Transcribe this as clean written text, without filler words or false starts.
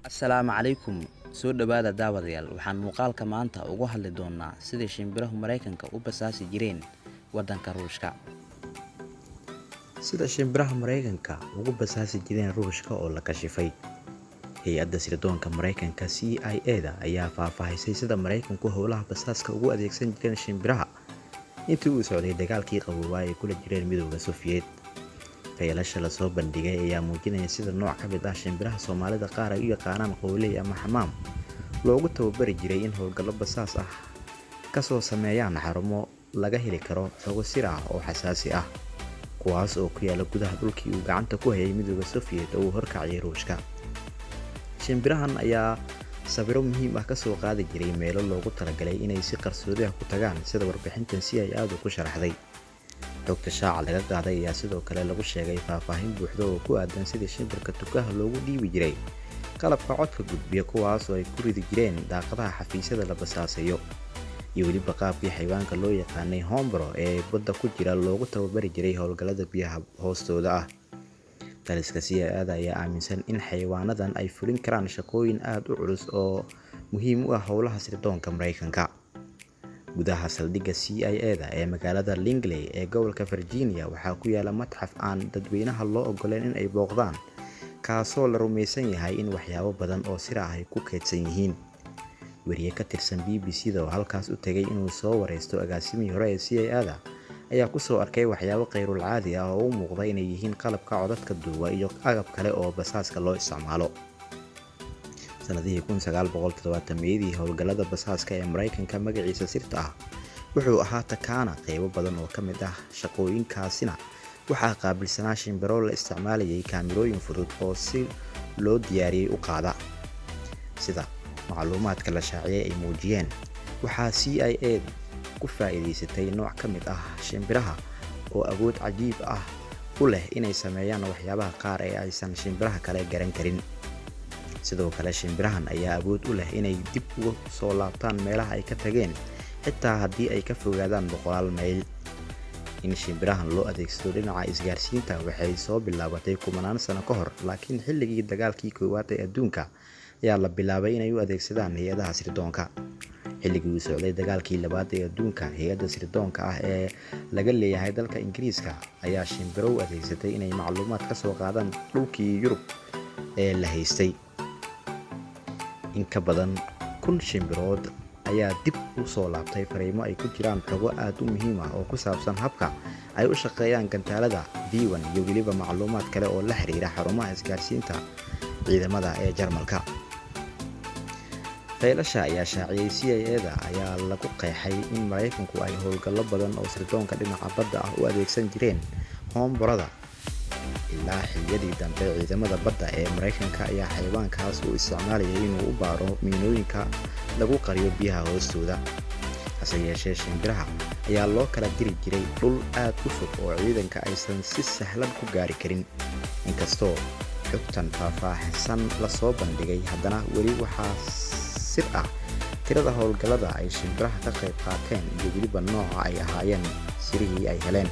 Assalaamu calaykum, soo dhowaada daawadayaal. Waxaan muuqaalka maanta uga hadli doonaa sidai shimbirahu Maraykanka u basaasi jireen waddanka Ruushka. Sida shimbiraha Maraykanka ugu basaasi jireen Ruushka oo la kashifay. Hay-adda sirdoonka Maraykanka CIA-da ayaa faahfaahisay sida Maraykanku howlaha basaaska ugu adeegsan jireen shimbiraha intii uu socday dagaalkii qaboobaa ay kula jireen Midowga Sofiyeet. Faylasha lasoo bandhigay ayaa muujinaya sida nooc ka mid ah shimbiraha Soomaalida qaar ay u yaqaanaan qooley ama xamaam loogu tababari jiray in howlgallo basaas ah kasoo sameeyaan xarumo laga heli karo xogo sir ah oo xasaasi ah, kuwaas oo ku yaala gudaha dhulkii uu gacanta ku hayay Midowga Sofiyeet oo uu horkacayay Ruushka. Shimbirahan ayaa sawiro muhiim ah kasoo qaadi jiray meelo loogu talagalay inay si qarsoodi ah ku tagaan, sida warbixintan CIA-du ku sharaxday. Xogta shaaca laga qaaday ayaa sidoo kale lagu sheegay faahfaahin buuxda oo ku aadan sidii shimbirka tukaha loogu dhiibi jiray qalabka codka gudbiya, kuwaas oo ay ku ridi jireen daaqadaha xafiisyada la basaasayo, iyo weliba qaabkii xayawaanka loo yaqaanay hombro ee badda ku jira loogu tababari jiray howlgallada biyaha hoostooda ah. Taliska CIA-da ayaa aaminsan in xayawaanadan ay fulin karaan shaqooyin aad u culus oo muhiim u ah howlaha sirdoonka Maraykanka. Gudaha saldhigga CIA-da ee magaalada Langley ee gobolka Virginia waxaa ku yaala matxaf aan dadweynaha loo ogoleyn in ay booqdaan, kaasoo la rumaysan yahay in waxyaabo badan oo sir ah ay ku kaydsan yihiin. Weriye ka tirsan BBC-da oo halkaas u tegay inuu soo wareysto agaasimihii hore ee CIA-da ayaa kusoo arkay waxyaabo khayrul caadi ah oo u muuqda inay yihiin qalabka codadka duuba iyo agab kale oo basaaska loo isticmaalo. Sanadihii 1970-yadii, howlgallada basaaska ee Maraykanka magaciisa sirta ah wuxuu ahaa Tacana. Qeybo badan oo ka mid ah shaqooyinkaasina waxaa qaabilsanaa shimbiro la isticmaalayay kaamirooyin fudud oo si loo diyaariyey u qaada. Sida macluumaadka la shaaciyay ay muujiyeen, waxaa CIA ku faa'iidaysatay nooc ka mid ah shimbiraha oo awood cajiib ah u leh inay sameeyaan waxyaabaha qaar ee aysan shimbiraha kale garan karin. Sidoo kale, shimbirahan ayaa awood u leh inay dib uga soo laabtaan meelaha ay ka tageen, xitaa haddii ay ka fogaadaan boqolaal mayl. In shimbirahan loo adeegsado dhinaca isgaarsiinta waxay soo bilaabatay kumanaan sano ka hor, laakiin xilligii dagaalkii koowaad ee adduunka ayaa la bilaabay inay u adeegsadaan hay-adaha sirdoonka. Xilligii uu socday dagaalkii labaad ee adduunka, hay-adda sirdoonka ah ee laga leeyahay dalka Ingiriiska ayaa shimbiro u adeegsatay inay macluumaad ka soo qaadaan dhulkii Yurub ee la haystay. In ka badan 1000 shimbirood ayaa dib u soo laabtay fariimo ay ku jiraan xogo aad u muhiim ah oo ku saabsan habka ay u shaqeeyaan gantaalada V1 iyo weliba macluumaad kale oo la xiriira xarumaha isgaarsiinta ciidamada ee Jarmalka. Faylasha ayaa shaaciyay CIA-da ayaa lagu qeexay in Maraykanku ay howlgallo badan oo sirdoonka dhinaca badda ah u adeegsan jireen hoomborada. Ilaa xilliyadii dambe, ciidamada badda ee Maraykanka ayaa xayawaankaas u isticmaalayay inuu u baaro miinooyinka lagu qariyo biyaha hoostooda. Hase yeeshee, shimbiraha ayaa loo kala diri jiray dhul aad u fog oo ciidanka aysan si sahlan ku gaari karin. Inkastoo xogtan faahfaahsan lasoo bandhigay, haddana weli waxaa sir ah tirada howlgallada ay shimbiraha ka qayb qaateen iyo weliba nooca ay ahaayeen sirihii ay heleen.